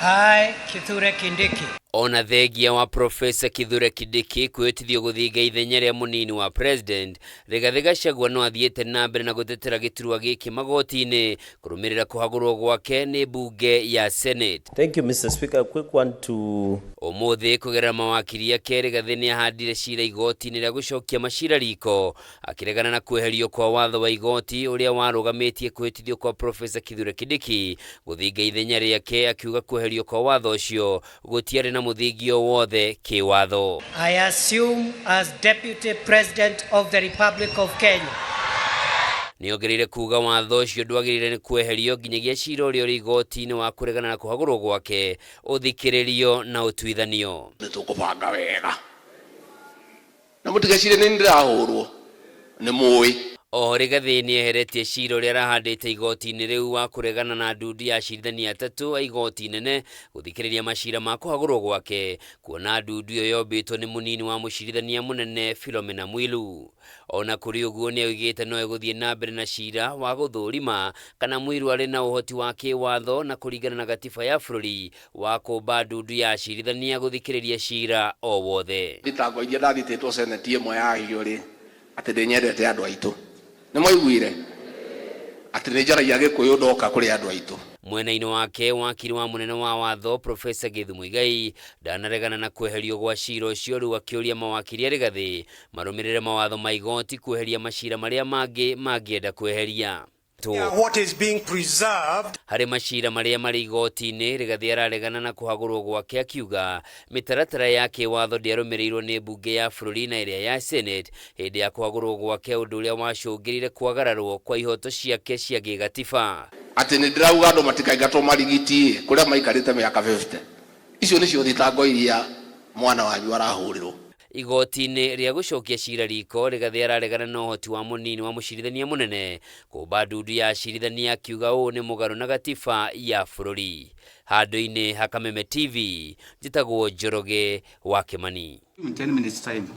I, Kithure Kindiki. Ona thengia wa Profesa Kithure Kindiki kwĩhĩtithio gũthinga ithenya rĩa mũnini wa president, Rigathĩ Gachagua no athiĩte na mbere na gũtetera gĩturwa gĩkĩ magoti-inĩ kũrũmĩrĩra kũhagũrwo gwake nĩ mbunge ya Senate. Thank you, Mr. Speaker. A quick one to Ũmũthĩ kũgerera mawakiri ake, Rigathĩ nĩ ahandire cira igoti-inĩ rĩa gũcokia macira riko akĩregana na kweherio kwa watho wa igoti ũrĩa warũgamĩtie kwĩhĩtithio kwa Profesa Kithure Kindiki gũthinga ithenya rĩake, akiuga kweherio kwa watho ũcio gũtiarĩ na mũthingi o wothe kĩwatho. I assume as Deputy President of the Republic of Kenya. Nĩongereire kuga watho ũcio ndwagĩrĩire nĩ kweherio nginyagia cira ũrĩa ũrĩ igoti-inĩ wa kũregana na kũhagũrwo gwake ũthikĩrĩrio na ũtuithanio. Nĩ tũkũbanga wega na mũtigecire nĩ ndĩrahũrwo nĩ mũĩ. Oho Rigathĩ nĩeheretie cira ũrĩa arahandĩte igoti-inĩ rĩu wa kũregana na ndundu ya acirithania atatũ a igoti inene gũthikĩrĩria macira ma kũhagũrwo gwake, kuona ndundu ĩyo yombĩtwo nĩ mũnini wa mũcirithania mũnene Philomena Mwilu. Ona kũrĩ ũguo nĩoigĩte no egũthiĩ na mbere na cira wa gũthũrima kana Mwilu arĩ na ũhoti wa kĩwatho na kũringana na gatiba ya bũrũri wa kũmba ndundu ya acirithania gũthikĩrĩria cira o wothe. Thitango iria ndathitĩtwo seneti ĩmwe yacio rĩ, atĩ ndĩnyendete andũ aitũ. Nĩ mwaiguire? Atĩ nĩ njaragia Gĩkũyũ ndoka kũrĩ andũ aitũ. Mwena-inĩ wake, wakiri wa mũnene wa watho Profesa Githu Muigai ndanaregana na kweherio gwa cira ũcio, rĩu akĩũria mawakiri a Rigathĩ marũmĩrĩre mawatho ma igoti kweheria macira marĩa mangĩ mangĩenda kweheria. What is being preserved Harĩ macira marĩa marĩ igoti-inĩ, Rigathĩ araregana na kũhagũrwo gwake akiuga mĩtaratara ya kĩwatho ndĩarũmĩrĩirwo nĩ mbunge ya bũrũri na ĩrĩa ya Senate hĩndĩ ya kũhagũrwo gwake, ũndũ ũrĩa wacũngĩrire kwagararwo kwa ihoto ciake cia gĩgatiba. Atĩ nĩ ndĩrauga andũ matikaingatwo marigiti kũrĩa maikarĩte mĩaka 50. Icio nĩcio thitango iria mwana wanyu arahũrĩrwo. Igoti-inĩ rĩa gũcokia cira riko, Rigathĩ araregana na ũhoti wa mũnini wa mũcirithania mũnene kũmba ndundu ya acirithania, akiuga ũũ nĩ mũgarũ na gatiba ya bũrũri. Handũ-inĩ ha Kameme TV, njĩtagwo Njoroge wa Kĩmani. In 10 minutes time.